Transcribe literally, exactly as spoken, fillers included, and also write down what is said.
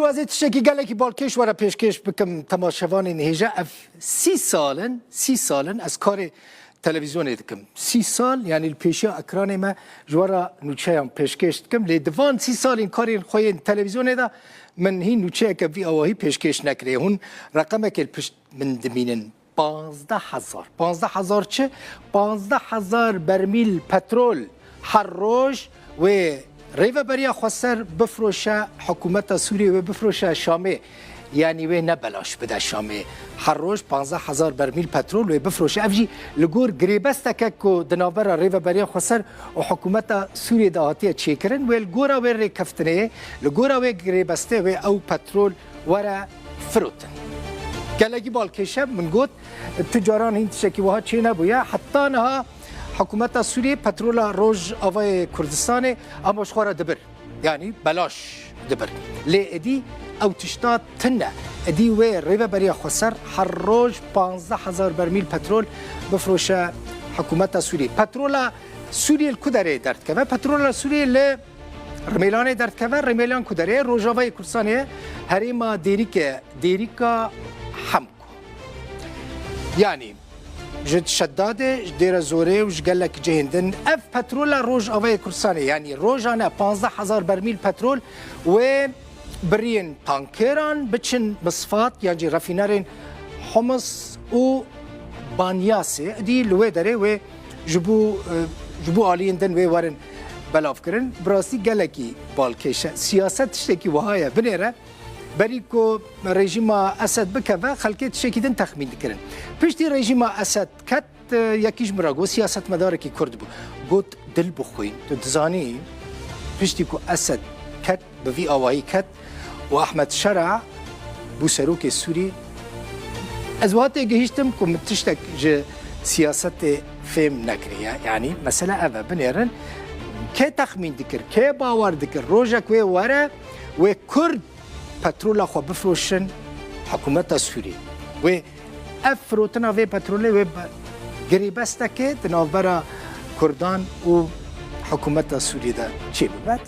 Ez ê tiştekî gelekî balkêş were pêşkêş bikim temaşevanên hêja. Ev sî sal in, sî sal in ez karê televîzyonê dikim. Sî sal, yanî li pêşiya ekranê me ji we re nûçeyan pêşkêş dikim. Lê di van sî salên karên xwe yên televîzyonê de min hîn nûçeyeke vî awahî pêşkêş nekiriye. Hûn reqemekê li pişt min dimînin. Panzdeh hezar. Panzdeh hezar çi? Panzdeh hezar bermîl petrol her roj wê Rêveberiya Xweser bifroşe, hikûmeta Sûriyê wê bifroşe Şamê. Yanî wê ne belaş bide Şamê. Her roj panzdeh hezar bermîl petrol wê bifroşe. Ev jî li gor girêbesteke ku di navbera Rêveberiya Xweser û hikûmeta Sûriyê de hatiye çêkirin. Wê li gora wê rêkeftinê, li gora wê girêbestê wê ew petrol were firotin. Gelekî balkêş e, min got, tu caran hîn tiştekî wiha çê nebûye. Heta niha hikûmeta Sûriyê petrola Rojavayê Kurdistanê ama ji xwe re dibir. Yanî belaş dibir. Lê êdî ew tişta tune. Êdî wê Rêveberiya Xweser her roj panzdeh hezar bermîl petrol bifroşe hikûmeta Sûriyê. Petrola Sûriyê li ku derê derdikeve? Petrola Sûriyê li Rimêlanê derdikeve. Rimêlan ku derê ye? Rojavayê Kurdistanê ye. Herêma Dêrikê, Dêrika Hemko. Yanî ji Şedadê, ji Dêre Zorê û ji gelek cihên din ev petrola Rojavayê Kurdistanê, yanî rojane panzdeh hezar bermîl petrol wê biriyên tankeran biçin Misfat yan jî refînerên Homs û Banyasê. Dî li wê derê wê ji bo, e, ji bo aliyên din wê werin belavkirin. Bi rastî gelekî balkêş e. Siyaset tiştekî wiha ye. Binêre berî ku rejîma Esed bikeve, xelkê tiştekî din texmîn dikirin. Piştî rejîma Esed ket, e, yekî ji min re got, siyasetmedarekî Kurd bû. Got, dil bixwîn. Tu dizanî, piştî ku Esed ket, bi vî awayî ket û Ehmed Şera bû serokê Sûrî. Ez wiha têgihîştim ku min tiştek ji siyasetê fêm nekiriye. Yanî mesele ev e, binêrin. Kê texmîn dikir, kê bawer dikir, rojek wê were, wê Kurd petrola xwe bifroşin hikûmeta Sûrî. Wê ev firotina vê petrolê wê bi girêbesteke di navbera Kurdan û hikûmeta Sûrî de çêbibe.